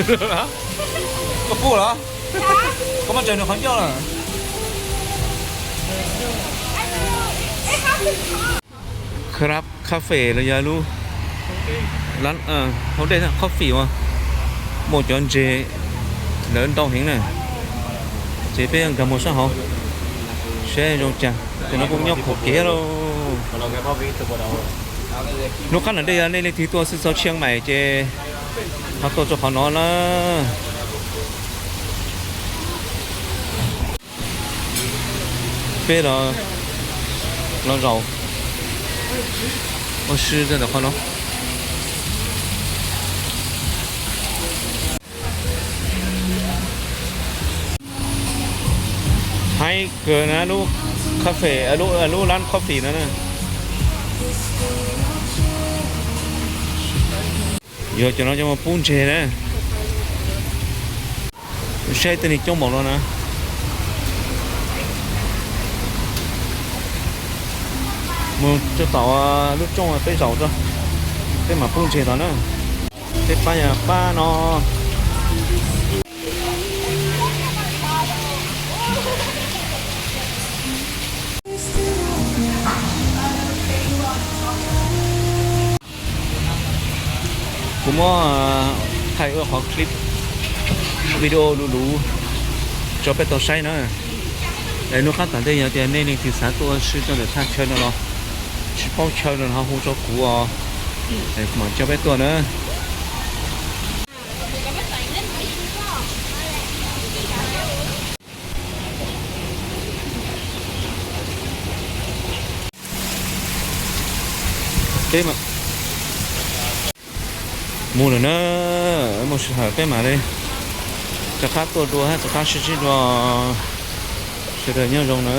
Koj pub los? Koj muab tsaws nws qhov ncauj lawm. Crab Cafe los yog lub hauv dej coffee uas muaj cov ntses lawv ntau heev na. Ces peb nkag mus sab hauv saib zoo cas, ces no kuj nyob qhuav kev lauj. Hnub qab nram dej yog nej leej twg tuaj xwb txog Tshiab Mais ces ho tuaj rau qhov no na. Peb los, los zaum ua si rau ntawm qhov no. Haib kawg na lub cafe, lub lab coffee no na. Yog cov no coj mus pub ntseg na. Saib tej neeg coob npaum no na. Mus rau tom lub rooj peb zaum rau, peb mam pub ntseg tod na. Peb pab yog pab no. Kuv muab thaij ua qhov clip video luv luv rau peb tau saib na. Es hnub qab tom ntej yog tias nej leej twg xav tuaj ua si rau ntawm thaj chaw no los tsis paub chaw no los ho hu rau kuv os, es kuv mam coj peb tuaj na. Peb mus lawm na, muaj sij hawm peb mam li rov qab tuaj dua, rov qab sib ntsib dua. Sawv daws nyob zoo na.